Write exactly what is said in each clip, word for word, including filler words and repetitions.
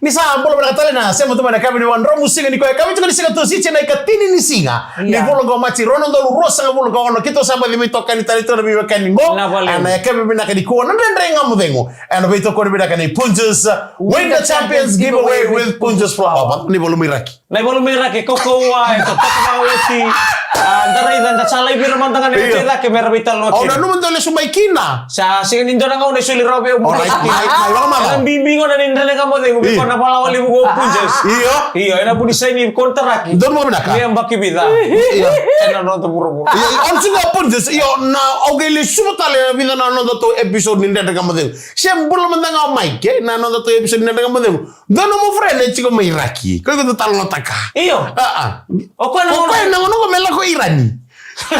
Ni sa bula vinaka tale na sema tu mai na kavi ni vakadromu siga ni koya. Kavi tiko ni siga tu siti na ikatini ni siga. Ni vula qo Maji rua na udolu ruasagavulu ka ono, keitou sa baci veitokani tale tu na veiwekani qo. Na vale. Ana yakavi vinaka ni kua na Dredre Ga Mo Cegu. Ena veitokoni vinaka ni Punjas. Win the Champions Giveaway with Punjas Flour. Ni valumiraki. Na ivalu mai rake, kaukauwa, e totoka vakaoti. A, da raica, da sa lai vira mada ga na ito i cake me ra veitalanoa kina. Au nanuma dau lesu mai kina. Sa sega ni dua na gauna e soli rawa vei au. Alright, mai, mai, vaka mada. Na bibi gona ni Dredre Ga Mo Cegu, io, ko na vala wale vuku o Punjas. Io. Io, ena vuni saini kontaraki. Donu vakavinaka. Me yabaki vica. Io. Ena noda vuravura. Io, au sega o Punjas, io, na, au qai lesuva tale na vica na noda tou episode ni Dredre Ga Mo Cegu. Se bula mada ga o Mike, na noda tou episode ni Dredre Ga Mo Cegu. Dua nomu friend e tiko mai Iraki. Ko iko dau talanoataka. Io. A, a. O koya na, o koya na gauna qo me lako i Irani. E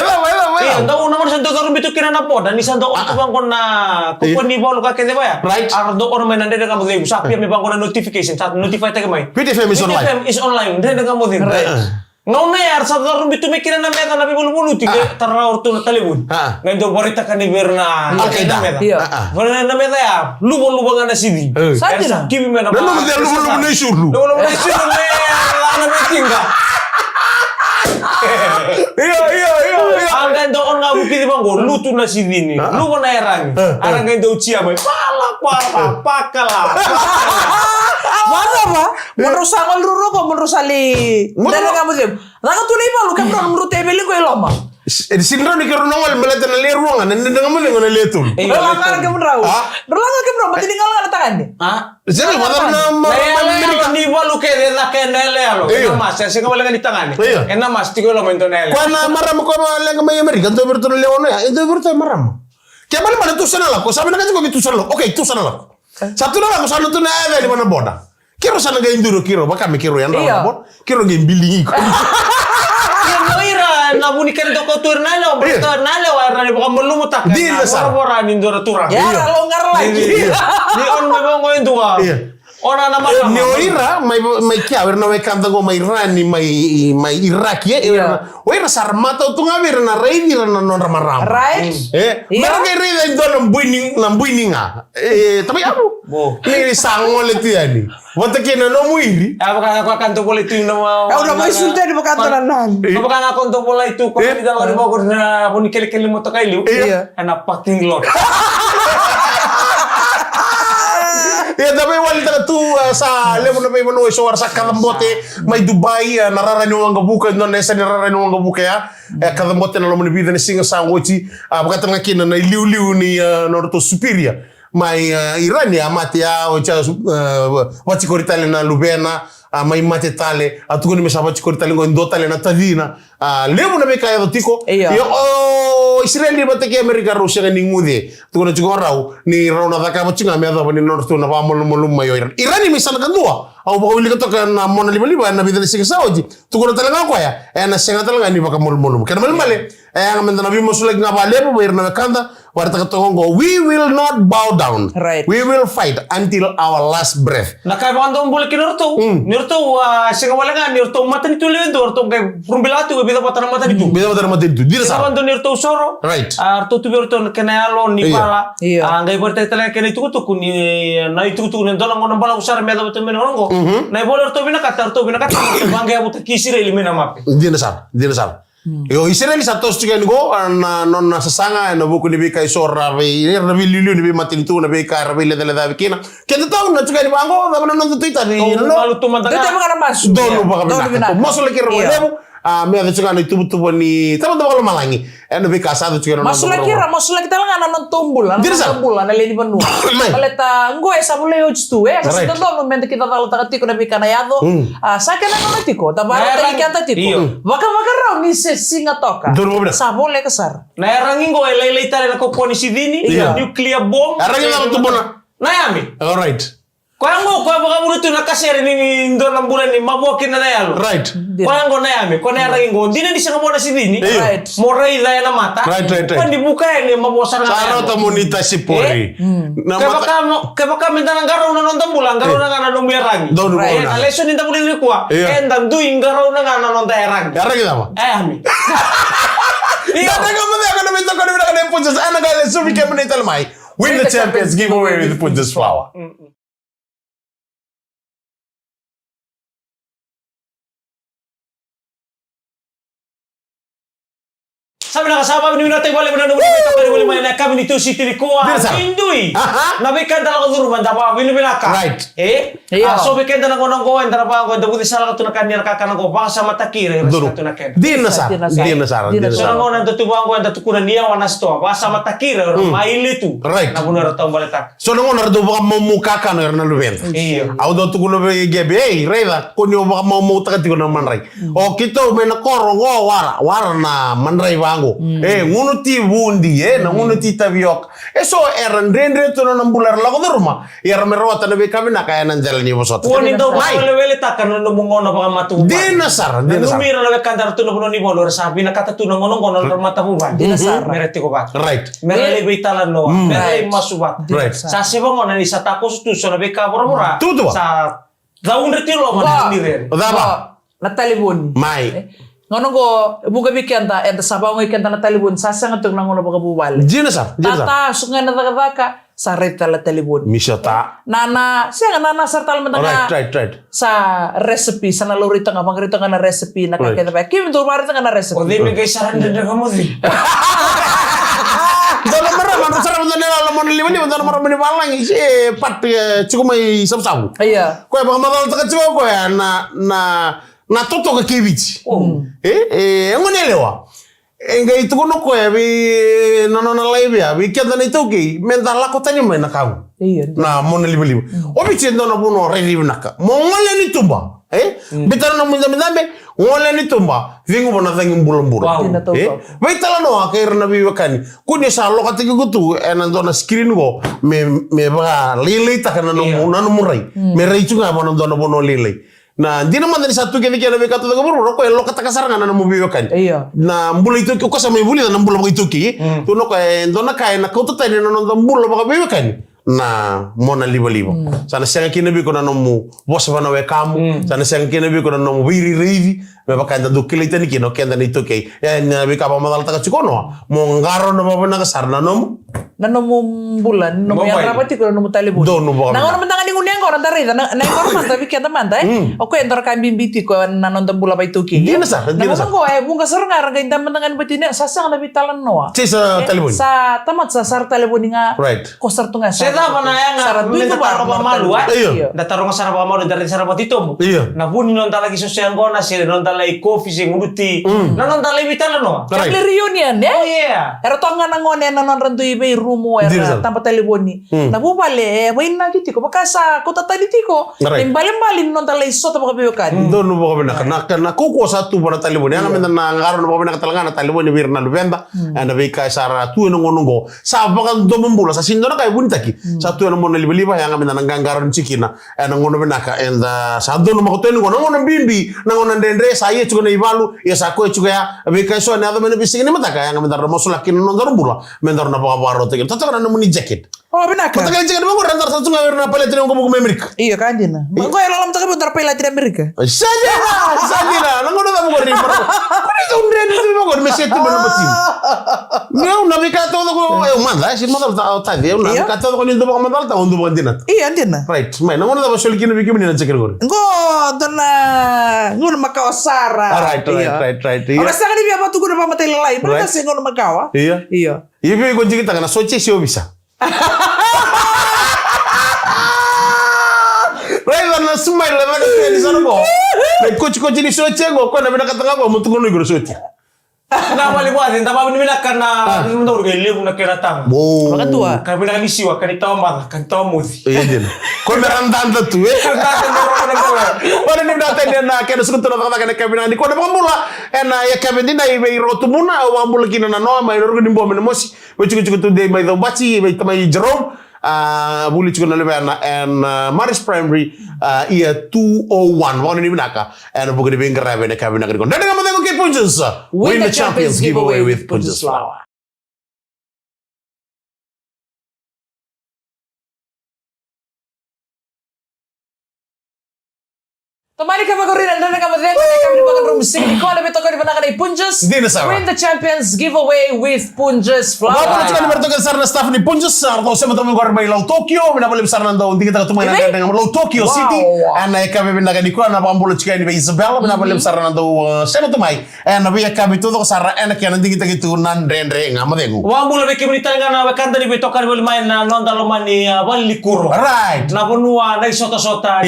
cava, e cava, e cava? Io, dau na gauna sa dau carubi tu kina na boda, ni sa dau, a, a, tu vaqo na, io, ko ni valu ka kece vaya. Right. A dau oro mai na Dredre Ga Mo Cegu, sa appear mai vaqo na notification, sa notify-taki mai. Viti F M is online. Viti F M is online, Dredre Ga Mo Cegu. Right. A, a. Gauna ya era sa carubi tu mai kina na meca na veivaluvaluti, a, qai tara rawa o ratou na talevoni. A. Qai dau vakaraitaka ni vei ira na, Al Qaeda, na meca. Io. A, a. Vei ira na meca ya, luvaluva ga na sici. E. Sa dina. Era sa kivi mai na, na luvaluva, luvaluva na isulu. Luvaluva na isulu me na veikiqa. Io, io, io, io. A qai dau on ga vukici vaqo, lutu na sicini. A, a. Luva na yaragi. A, a. Era qai dau jia mai. Pala, pala, pakala, pakala. Vacava? Mo drau sa gole ruarua qo, mo drau sa lai Dredre Ga Mo Cegu. Caka tu na ivalu, kemudrau nomudrau teveli qo i loma. E, sega ni drau ni keirau na gole, baleta na lewe rua ga, na Dredre Ga Mo Cegu na lewe tolu. Drau la ga kemudrau. A? Drau la ga kemudrau, baleta ni gole ga na tagane. A? Sega, vacava na, ma, ma, Amerika. Na ivalu kece e caka ena yaloyalo. Io. Ena masi, e sega wale ga ni tagane. Io. Ena masi, tiko e loma e dua na yaloyalo. Koya na marama koya leqa mai Amerika, dua vei iratou na lewe ono ya, e dua vei iratou e marama. Ke malemale tusa na lako, sa vinakati ko me tusa na lako. Okay, tusa na lako. Sa tu na lako, sa na tu na yaca yani va na boda. Keirau sa na qai duri o keirau, vaka me keirau yadra, io, na boda. Keirau qai biligi iko. Io, o ira, na vu ni kena doka tu ira na yalewa, io, baleta na yalewa era na vakamalumalumutaka. Dina sara. Voravora ni dua na turaga. Io. Era loqara lagi. Io. Ni on me vaqo e dua. Io. Ona na marama. Ni o ira, mai, mai kea, o ira na wekada qo mai Irani, mai, mai Iraki, e, io, ira na O ira sa ra matau tu ga vei ira na raici ira na nodra marama. Right. E? Io. Me ra qai raica e dua na bui ni, na bui ni ga. E, tamai yavu. Bo. Ni sa gole tu yani. Vata kei na nomu iri. A, vaka ga ko a ka dau volai tu na wa-, au na wa-, mai sulu tani vaka dua na nani. E. Vaka ga ko dau volai tu ko, e, ni dau volai vaka na vuni kelekele motoka i liu. Io. Ena parking lot. Ia, da veiwalitaka tu, a, sa levu na veivanua eso era sa kacabote mai Dubai, a, na rara ni waqavuka, e dua na yasa ni rara ni waqavuka ya. E kacabote ena loma ni vica na siga sa oti, a, vakatalega kina na iliuliu ni, a, nodratou superior mai, a, Irani, a mate ya, oti ya, a, vatikori tale na luvena, a, mai mate tale, a tukuni me sa vatikori tale qo e dua tale na tacina. A, levu na veika e yaco tiko. Io. Io, o Isireli vata kei Amerika rau sega ni guce. Tukuna tiko rau ni rau na cakava tiko ga me yacova ni nodratou na vakamalumalumu mai o Iran. Irani mai sana kadua. Au vakawilika toka na mona livaliva ena vica na siga sa oti. Tukuna tale ga o koya, ena sega tale ga ni vakamalumalumu. Kena malemale, e yaga meda na veimasulaki ga vakalevu vei ira na wekada. Vakaraitaka toka oqo, we will not bow down. Right. We will fight until our last breath. Na ka e vakadomobula kina o ratou. Mm. Ni ratou, a, sega wale ga ni ratou matanitu lewe dua, ratou qai vurubila tu e vica vata na matanitu. Vica vata na matanitu. Dina sara. Sega wale ni ratou soro. Right. A, ratou tu vei ratou na kena yalo ni, io, vala. Io. A, qai vakaraitaka tale ga kena itukutuku ni, na itukutuku ni dua na gauna balavu sara me yacova tu mai na gauna oqo. Mhm. Na ivola ratou vinakata, ratou vinakata, ratou vaqeavutaki Isireli mai na mape. Dina sara, dina sara. Mm. Io, Isireli sa toso tiko yani qo, a, na nona sasaga, ena vuku ni veika eso ra vei, era na veiliuliu ni veimatanitu, na veika era veilecalecavi kina. Keda tauna tiko yani vaqo, cava na noda tu itavi, no? Donu vakavinaka. Donu vakavinaka. Masulaki ira vakalevu, a, me yaco tiko ga na ituvatuva ni Tamada Vakalomalagi. Ena veika sa yaco tiko ena noda bula. Masulaki ira, masulaki tale ga na noda bula, na noda bula, na lewe ni vanua. Baleta qo e sa volai oti tu, e, ka sa dodonu meda kidacalotaka tiko na veika na yaco. Mm. A, sa kena gauna tiko, da vakarautaki keda tiko. Io. Vakavakarau ni se siga toka. Donu vakavinaka. Sa voleka sara. Na yaragi qo e lailai tale na kaukauwa ni sicini, io, nuclear bomb. Yaragi cava tu, Bona? Na yame. All right. Koya qo, koya vakavuna tu na kasere ni, ni dua na bula ni mavoa kina na yalo. Right. Koya qo na yame, koya na yaragi qo. Dina ni sega mo na sicini. Io. Right. Mo raica ena mata. Right, right, right. Koya ni vuka yani e mavoa sara ga na yalo. Sa rauta mo ni tasi pori. E? Mm. Na mata. Kevaka mo, kevaka meda na qarauna na noda bula, qarauna ga na nomu yaragi. Donu vakavinaka. E, na lesoni da vulica nikua. Io. Eda dui qarauna ga na noda yaragi. Yaragi cava? E, yame. Io. Da rega mo cega na veitokoni vinaka na iPunjas, ena qai lesuvi kemuni tale mai. Win the Champions Giveaway with Punjas Flour. Sa vinaka, sa vakavinavinakataki vakalevu na nomu vuli mai na yakavi ni Tusiti nikua. Dina sara. Ni dui. Aha. Na veika eda lako curuma, da vakavinavinaka. Right. E? Io. A, so vei keda na gauna oqo, eda na vaqo, eda vuce sara tu na ka ni na kakana oqo, vakasamataki ira era sara tu na keda. Dina sara. Dina sara. Dina sara. Dina sara. So na gauna eda tu vaqo, eda tukuna ni yawa na sitoa, vakasamataki ira era mai le tu. Right. Na vanua era taubaletaka. So na gauna era dau vakamaumau kakana era na luveda. Io. Au dau tukuna vei Gabi, ei, raica, ko ni o vakamaumautaka tiko na madrai. O keitou mai na koro oqo, wara, wara na madrai vaqo. E, gunu ti vudi, e, na gunu ti tavioka. E so era dredre tu na nona bula era lako curuma. Ia era mai rawata na veika vinaka ena dela ni vosota. Kua ni dau vakaweleweletaka na nomu gauna vakamatavuvale. Dina sara, dina sara. Nanumi ira na wekada era tu na vanua ni valu era sa vinakata tu na gauna oqo na nodra matavuvale. Dina sara. Mera tiko vata. Right. Mera lai veitalanoa. Mera lai masu vata. Right. Sa seva gona ni sa takoso tu so na veika voravora. Tutuva. Sa caudre tiko loma na ni rere. Cava? Na talevoni. Mai. E? Gauna oqo, e vuqa vei keda, eda sa vakaogai keda na talevoni, sa sega tiko na gauna vakavuvale. Dina sara, dina sara. Tata, suka ga na cakacaka, sa raica tale na talevoni. Misa ta. Nana, sega, nana sara tale mada ga. Right, right, right. Sa recipe, sa na laurai toka ga, vaqarai toka ga na recipe, na ka kece vaya. Kevaka dou vaqarai toka ga na recipe. O cei me qai sara dredre ka moci? Dou na marama, dou sara mada na lala mona livaliva, dou na marama ni valagi, se pat, e, tiko mai Savusavu. Ia. Koya vakamacalataka tiko koya na, na, na totoka kei Viti. E, e, e gone yalewa. E qai tukuna o koya vei na nona live ya, vei keda na iTaukei, meda lako tani mai na kavu. Io. Na mona livaliva. O Viti e dua na vanua rairai vinaka. Mo gole ni tuba. E? Bitana na nomu idabedabe, gole ni tuba, cegu vua na cagi bulabula. Wow. Dina taucoko. E? Veitalanoa kei ira na veiwekani. Ko ni sa lokataki iko tu ena dua na screen qo, me, me vakalailaitaka na nomu, na nomu rai. Me rai tu ga vua na dua na vanua lailai. Na dina mada ni sa tu kece kina na veika taucoko e vuravura, o koya e lokataka sara ga na nomu veiwekani. Io. Na bula iTaukei, o koya sa mai vulica na bula vakaitaukei. Tukuna o koya e dua na ka ena kauta tani na noda bula vakaveiwekani. Na mona livaliva. Sa na sega kina vei iko na nomu vosa vua na wekamu. Sa na sega kina vei iko na nomu veirairaici. Me vaka eda dau kilai tani kina o keda na iTaukei. E na veika vakamacalataka tiko o Noa. Mo qarauna vakavinaka sara na nomu. Na nomu bula, na nomu yadrava tiko, na nomu talevoni. Donu vakavinaka. Na gauna mada ga ni gunu yaqona da raica, na, na yaqona mada vei keda mada, e? O koya e dua na ka bibi tiko na noda bula vakaitaukei. Dina sara, dina sara. Na gauna oqo e vuqa sara ga ra qai da mada ga ni batini, sa sega na veitalanoa. Sa talevoni. Sa tamata sa sara talevoni ga. Right. Ko sara tu ga sara. Se cava na yaga me da taroga vakamalua, e? Io. Da taroga sara vakamalua, da raica sara vakatitobu. Io. Na vu ni noda laki soso yaqona, se noda lai kofi, se gunu ti. Na noda lai veitalanoa. Right. Family reunion, e? Oh, yeah. Era toka ga na gone ena nodra dui veirumu, era taba talevoni. Na vuvale e vainaki tiko, vaka sa kauta tani tiko. Right. Na ibalebale ni noda lai sota vakaveiwekani. Donu vakavinaka. Na, na kaukaua sa tu vua na talevoni. Yaga me da na qarauna vakavinaka tale ga na talevoni vei ira na luveda. Ena veika sa ra tu ena gauna oqo. Sa vakadomobula, sa sega ni dua na ka e vunitaki. Sa tu ena mona livaliva, yaga me da na qaqarauni tiko kina. Ena gauna vinaka, eda sa donumaka tu yani oqo. Na gauna bibi, na gauna dredre, sa ia tiko na ivalu, ia sa koya tiko ya, veika eso ena yaco mai na veisiga ni mataka, yaga me da ra masulaka kina na nodaru bula, me daru na vakavakarau tiko kina. Totoka na nomuni jacket. O, vinaka. Totoka na jacket vaqori, daru sa tu ga vei ira na pilot ni waqavuka mai Amerika. Io, ka dina. Oqo e lalamataka vei daru pilot ni Amerika. Sa dina, sa dina. Na gauna cava qori, mara. Ko ni dau dredre tu vaqori, me se tu mai na bati. Meu, na veika taucoko, e, au mada, e, se macala ta, au taci, au na veika taucoko ni dau vakamacalataka, au dau vakadinata. Io, dina. Right, mai, na gauna cava soli kina vei kemuni na jacket qori? Qo, dua na gauna makawa sara. Ah, right, right, right, right, io. Au na sega ni via vakatukuna vakamatailalai, baleta se gauna makawa. Io. Io. Io, vei iko digitaka na sotia se ovisa. Raica na smile, raica na smile, sara qo. Na ikotsikotsi ni sotia qo, koya na vinakata ga qo, mo tukuna iko na sotia. Na vale vua, da vavinavinaka na, na dau qai levu na kena taga. Bo. Vakadua. Ka vinaka ni siwa, ka ni tawa baca, ka ni tawa moci. Io, dina. Ko me ra dada tu, e? Ka dada na roka na roka. Vavinavinaka tale na kena suka tu na cakacaka ena yakavi vinaka nikua, na vakabula. Ena yakavi dina, i vei Rotubuna, au vakabula kina na Noa, mai na ruku ni Bo mai na mosi. Vei Jukujukutudei mai Caubati, vei tamai Jerome. A, vuli tiko na luvena ena, a, Marist Primary, a, year two oh one. Vakanuinui vinaka ena vuku ni veiqaravi ena yakavi vinaka nikua. Dredre Ga Mo Cegu kei Punjas. Win the Champions Giveaway with Punjas Flour. Tomani ka vakori na Dredre Ga Mo Cegu ena yakavi ni vakadro. Siga nikua na veitokoni vinaka nei Punjas. Dina sara. Win the Champions Giveaway with Punjas Flour. Vakavinavinaka tiko ni veitokoni sara na staff ni Punjas. Sa ratou sema tiko mai qori mai Lau Tokyo. Vinaka vakalevu sara na dau digitaka tu mai na Dredre Ga Mo Cegu, Lau Tokyo City. Ena yakavi vinaka nikua, na vakabula tiko yani vei Isabella. Vinaka vakalevu sara na dau, uh, sema tu mai ena veiyakavi taucoko sara ena kena digitaki tu na Dredre Ga Mo Cegu. Vakabula vei kemuni tale ga na wekada ni veitokani voli mai na noda loma ni, uh, valenikuro. Right. Na vanua na isotasota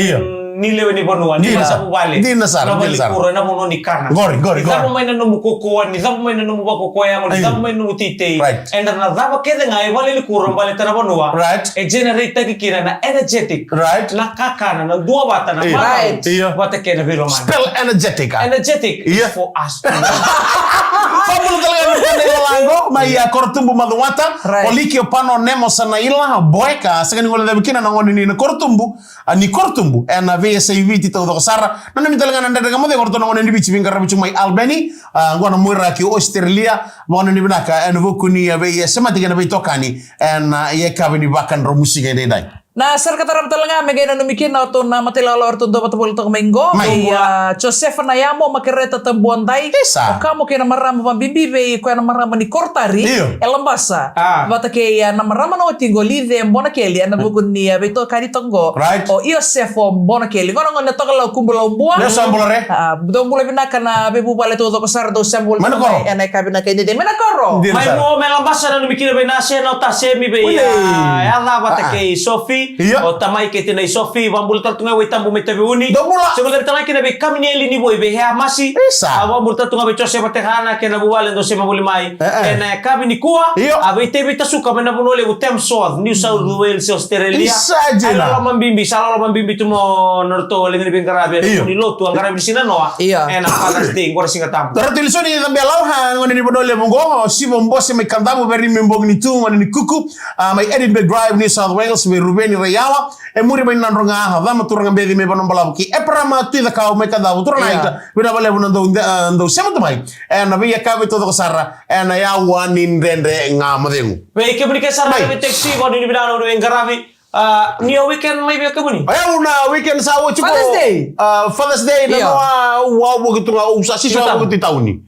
ni lewe ni vanua, ni vale. Dina sara, dina sara. Na valenikuro, na vanua ni kana. Qori, qori, qori. Ni cava mai na nomu kaukaua, ni cava mai na nomu vakaukauwa yago, ni cava mai na nomu teitei. Right. Eda na cava kece ga e valenikuro baleta na vanua. Right. E generate-taki kina na energetic. Right. Na kakana, na duavata, na marautaka. Right. Io. Vata kei na veilomani. Spell energetic, ah. Energetic is for us. Vakabula tale ga vei keda na ilakolako mai, ah, Korotubu, Macuata. Right. O Liki, o Pano, Nemo, Sanaila, Boeka, sega ni guilecavi kina na gone ni Korotubu, ah, ni Korotubu ena veiyasai Viti taucoko sara. Nanumi tale ga na Dredre Ga Mo Cegu, o ratou na gone ni Viti veiqaravi tiko mai Albany, ah, qo na Muiraki, Australia. Vakananumi vinaka ena vuku ni, ah, veisemati kei na veitokani ena, ah, yakavi ni vakadromusiga edaidai. Na sere ka tarava tale ga me qai nanumi kina o ratou na matailalai o ratou dua vata voli toka mai qo. Mai. Vei, ah, Josefa Nayamo, Makereta Tabuadai. Isa. O Kamo kei na marama vabibi vei koya na marama ni Korotari. Io. E Labasa. Ah. Vata kei, ah, na marama na watiqu o Lice Bonakeli, ena vuku ni, ah, veitokani toka qo. Right. O Iosefa Bonakeli. Qo na gone toka Lau Kubu Lau Bua. Io, sa bula re. Ah, dou bula vinaka na veivuvale taucoko sara dou sema voli toka mai ena yakavi vinaka edaidai. Mai na koro. Dina sara. Mai Mo, mai Labasa, nanumi kina vei Nase, na o Tasemi vei, ah, Yaca vata kei Sofi. Io. O tamai kei tinai Sofi, vakabula tale tu ga vei Tabu mai Taveuni. Dou bula. Sema tale ga kina vei Kaminieli ni Voi vei Heamasi. Isa. A vakabula tale tu ga vei Josefa Tekana kei na vuvale dou sema voli mai. E, e. Ena yakavi nikua. Io. A vei Tevita Suka mai na Vanua Levu, Tamworth, New South Wales, Australia. Isa, Jina. Ai loloma bibi, sa loloma bibi tu mo na ratou liga ni veiqaravi. Io. Ni lotu, a qaravi ni sinanoa. Io. Ena Father's Day, qo na Siga Tabu. Ratou Ilisoni Cabelau, ha, gone ni Vanua Levu qo, Sivo Bose mai Kadavu, vei Rimi Boginitu, gone ni Kuku. Ah, mai Edinburgh Drive, New South Wales, vei Ruveni Raiyawa. E muri mai Nadroga, Cama, turaga beci mai Vanuabalavu kei Eparama Tuicakau mai Kadavu, turaga naita. Vinaka vakalevu na dou, ah, dou sema tu mai ena veiyakavi taucoko sara ena yawa ni Dredre Ga Mo Cegu. Vei kemuni ke sara na vei taxi, vanuinui vinaka na veiqaravi. Ah, ni o weekend mai vei kemuni? O yau na weekend sa oti qo. Father's Day. Ah, Father's Day, na noa, au, au vaki tu ga, au sa sisi, au vaki tu i tauni.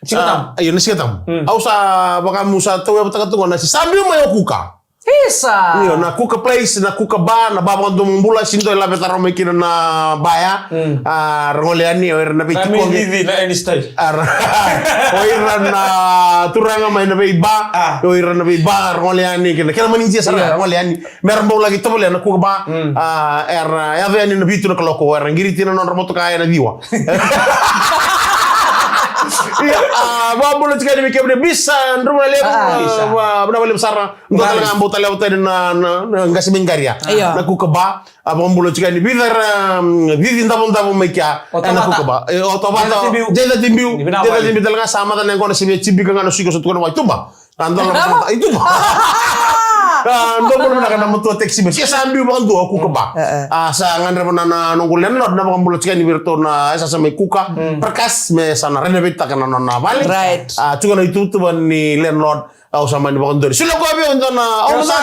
Siga Tabu. Ah, io, na Siga Tabu. Mm. Au sa vakamu sa tauyavutaka tu ga na si, sa biu mai o Kuka. Isa. Io, na Kuka Place, na Kuka Bar, na bar vakadomobula, si dua e laveta rawa mai kina na bar ya. Mm. Ah, ra gole yani, o ira na veitikoqe. Na Cici, na Any Style. Ah, ra-, o ira na turaga mai na veibar. Ah. O ira na veibar, ra gole yani kina. Kena manidia sara, ra gole yani. Me ra bau laki tovolea na Kuka Bar. Mm. Ah, era yaco yani na vitu na kaloko, era qiriti na nodra motoka ena ciwa. Ia, ah, vakabula tiko yani vei kemuni, Bisa Drumalevu, ah, Bisa. Ah, va-, vinaka vakalevu sara. Dua tale ga bau taleva tani na, na, na qase mai Qaria. Ia. Na Kuka Bar. Ah, vakabula tiko yani, vica ra, mm, Cici Davodavo mai kea. O Tavata. Ena Kuka Bar. E, o Tavata. Jeza Tibiu. Jeza Tibiu. Ni vinaka vakalevu. Jeza Tibiu tale ga sa maca na yaqona se via tibika ga na siko sa tukuna mai tuba. A dua na matua, i tuba. A dua bula vinaka na matua taxi bus. Ia sa biu vakadua o Kuka Bar. E, e. A sa gadreva na, na noqu landlord na vakabula tiko yani vei iratou na yasayasa mai Kuka. Mm. Prakas me sa na renovate-taka na nona vale. Right. A tiko na ituvatuva ni landlord. Au sa mani vakadua. Solia koya vei au e dua na, au sa,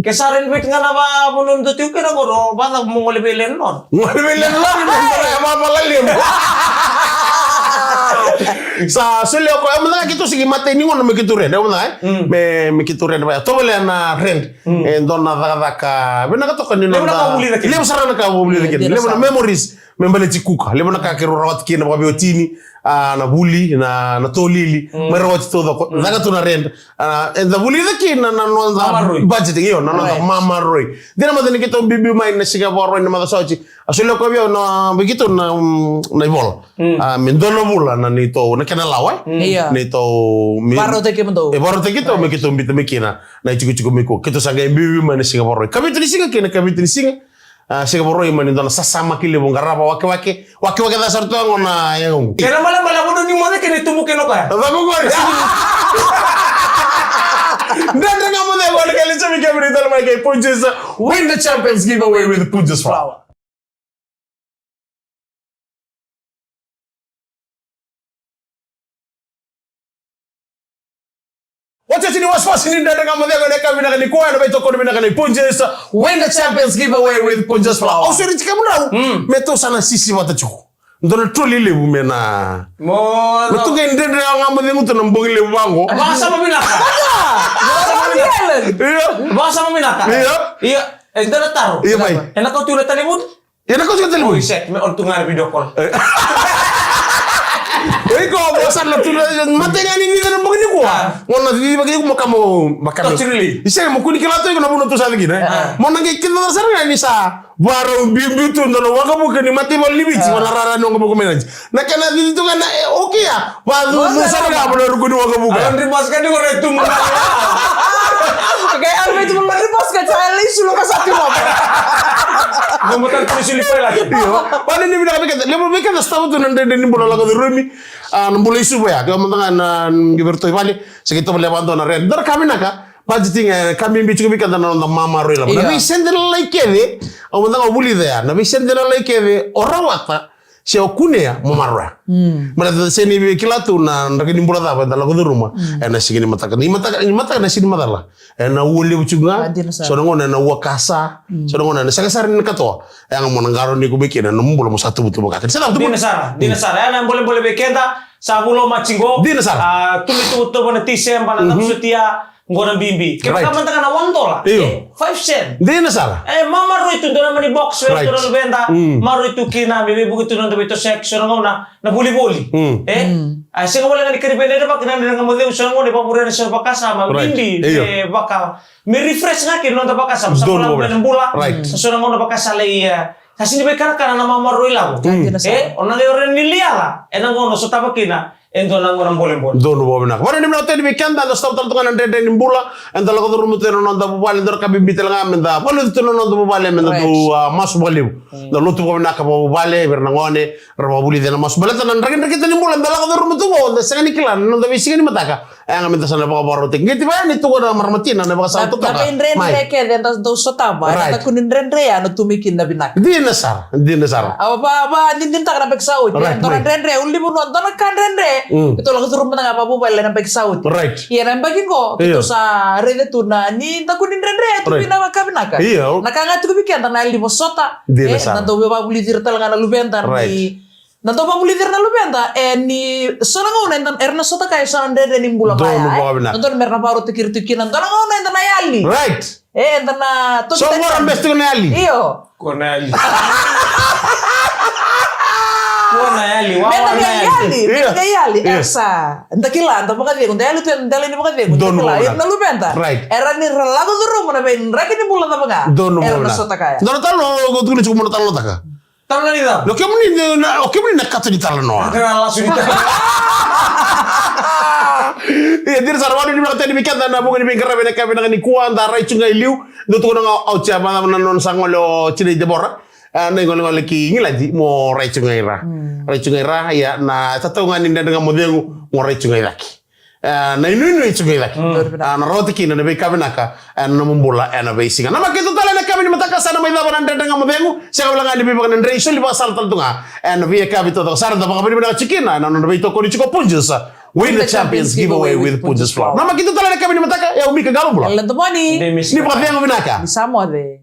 ke sa renovate ga na vanua dou tiko kina qo, o vacava mo gole vei landlord? Gole vei landlord, me dua na yavavala levu. Sa solia koya, au mada ga keitou sigi matai ni gauna me keitou rent, au mada ga, e? Mm. Me, me keitou rent, vaya, tovolea na rent. Mm. E dua na cakacaka vinaka toka ni noda. Levu na ka vulica kina. Levu sara na ka vulica kina. Levu na memories me baleti Kuka. Levu na ka keirau rawata kina vakaveiwatini, a, na vuli, na, na tolili. Mm. Me rawati taucoko. Mm. Caka tu na rent. A, eda vulica kina na noda budgeting, io, na noda mamaroroi. Dina mada ni keitou biubiu mai na siga Vakarauwai na macawa sa oti. A solia koya vei au na, vei keitou na, mm, na ivola. Mm. A, me dua na vula na neitou, na kena lawa, e? Mm. Io. Neitou, me, vakarautaki kemudou. E vakarautaki keitou, me keitou biuta mai kina na itikotiko mai Kuka. Keitou sa qai biubiu mai na siga Vakarauwai. Kavitu ni siga kei na kavitu ni siga. A, siga Vakarauwai mani dua na sasamaki levu, qarava, wakewake. Wakewake ca sara tu ga na yagoqu. Kena ibalebale, a vanua ni moce kei na itubuki ena koya. Cava qori? Dredre Ga Mo Cegu, na kena isovi kemuni tale mai kei Punjas. Win the Champions Giveaway with Punjas Flour. Otioti ni wasewase ni Dredre Ga Mo Cegu ena yakavi vinaka nikua, ena veitokoni vinaka nei Punjas. Win the Champions Giveaway with Punjas Flour. Au sureti kemudrau, mm, me tou sa na sisi vata tiko. Dua na troli levu me na. Mo na tu qai dredre ga mo cegu tu na bogi levu vaqo. Vakasama vinaka. Vakasama vinaka. Io. Vakasama vinaka. Io. Io. E dua na taro. Io, mai. E na kau tu na talevoni. E na kau tu na talevoni. Oi, set. Me on tu ga na video call. Oi, ko mo sa na tu na mate ga ni ni na bogi ni kua. Mo na vivi vaki mo kamo makamo. Totally. Ise mo kuni kila tu iko na vuna tu sa viki na. Mo na qai kila sara ga ni sa. Varau biubiu tu dua na waqavuka ni mataivalu ni Viti, valarara ni waqavuka mai nadi. Na kena cici tu ga na e okei ya. Vacucu sara ga vana ruku ni waqavuka. Laundry basket ni ko re tu muna. Okei, a re tu muna laundry basket sa lai sulu ka sa tu muna. Mo mo tan tu sili pa la. Io. Vana ni vinaka vei keda, levu vei keda sa tava tu na dredre ni bula lako curumi. A na bula i Suva ya. Ke mada ga na qi verto i vale. Se qi tovolea vadua na red. Dua na ka vinaka. Budgeting e ka bibi tiko vei keda na noda mamaroi lavo. Na veisede lalai kece, au mada ga vulica ya, na veisede lalai kece o rawata se o kunea mo maroroya. Baleta se ni kila tu na draki ni bula cava eda lako curuma ena siga ni mataka. Ni mataka, ni mataka na siga ni macala. Ena ua levu tiko ga, so na gauna ena ua kasa, so na gauna ena sega sara ni katoa. E yaga mo na qarauni iko mai kina na bula mo sa tuvatuva ka. Dina sara, dina sara. Ena bolebole vei keda, sa vuloma tiko. Dina sara. A, tu mai tuvatuva na Tiseba, na tapusutia, Qo na bibi. Kevaka mada ga na one dollar. Io. E, five cent. Dina sara. E, mamaroi tu dua na mani box, vei dua na luveda. Maroi tu kina, me veivuke tu na noda veitosoyaki, so na gauna, na volivoli. E, a, sega wale ga ni kari vei na ira vaka, na ira ga mo cegu, so na gauna, e vakavurea na so na vakasama, bibi, e vaka, me refresh ga kina noda vakasama, sa vala vei na bula. Sa so na gauna vakasala i, e, Sa sini vei karakara na mamaroi lavo. E, o na qai ore ni liala, e na gauna sotava kina, e dua na gauna bolebole. Donu vakavinaka. Vana ni vinaka teni vei keda, da sotava tale tu ga na dredre ni bula, eda lako curuma tu ena noda vuvale, dua na ka bibi tale ga, meda valuti tu na noda vuvale, meda dau, a, masu vakalevu. Da lotu vakavinaka vakavuvale, vei ira na gone, ra vakavulici ena masu. Baleta na drakidrakita ni bula, da lako curuma tu qo, da sega ni kila, na noda veisiga ni mataka. E yaga meda sa na vakavakarautaki. Qai tiva yani tu qo na marama tina na vakasama totoka. Na veidredre kece eda dau sotava, ena taku ni dredre ya na tu mai kina na vinaka. Dina sara, dina sara. Au va, va, didinataka na baki sa oti. Dua na dredre, ulunivanua, dua na ka dredre. Keitou lako curu mada ga vakavuvale na baki sa oti. Ia na baki qo, keitou sa raica tu na ni taku ni dredre, tu mai na ka vinaka. Na ka ga tuku vei keda na yali ni vosota. Dina sara. Na dau vakavulici ira tale ga na luveda ni Na dau vakavulici ira na luveda, e ni so na gauna eda, era na sota kaya so na dredre ni bula vaya, e. Donu vakavinaka. Na donu mera na vakarautaki ira tu kina, dua na gauna eda na yali. Right. E, eda na toki. So gora best ko na yali. Io. Ko na yali. Ko na yali, wawa na yali. Meda na yali, meda na yali. Io. E sa, eda kila, eda vakacegu, eda yali tu, eda yali ni vakacegu. Donu vakavinaka. Ira na luveda. Right. Era ni ra lako curuma na veidraki ni bula cava ga. Donu vakavinaka. Era na sota kaya. Donu talo, ko tukuni tiko mo na talanoataka. Talo na ni cava? O kemuni na, o kemuni na kato ni talanoa. Ia, dina sara, vakanuinui vinaka tale vei keda na vuqa ni veiqaravi ena yakavi vinaka nikua, da rai tu ga i liu. Dou tukuna ga au tia, vacava na nona sa gole o tinai Debora. A, na igolegole ki Igiladi, mo rai tu ga i ra. Rai tu ga i ra, ia, na tatau ga ni Dredre Ga Mo Cegu, mo rai tu ga i cake. E, na inuinui e tiko i cake. A, na rawata kina na veika vinaka, e, na nomu bula, e, na veisiga. Na makete tale ena yakavi ni mataka sa na mai cava na Dredre Ga Mo Cegu, sega wale ga ni veivakanadrei, soli vakasala tale tu ga. E, na veiyakavi totoka sara da vakavinavinaka tiko kina, e, na nona veitokoni tiko Punjas. Win the Champions Giveaway with Punjas Flour. Na makete tale ena yakavi ni mataka, e, au Mika Qalobula. Ni vakacegu vinaka. Ni sa moce.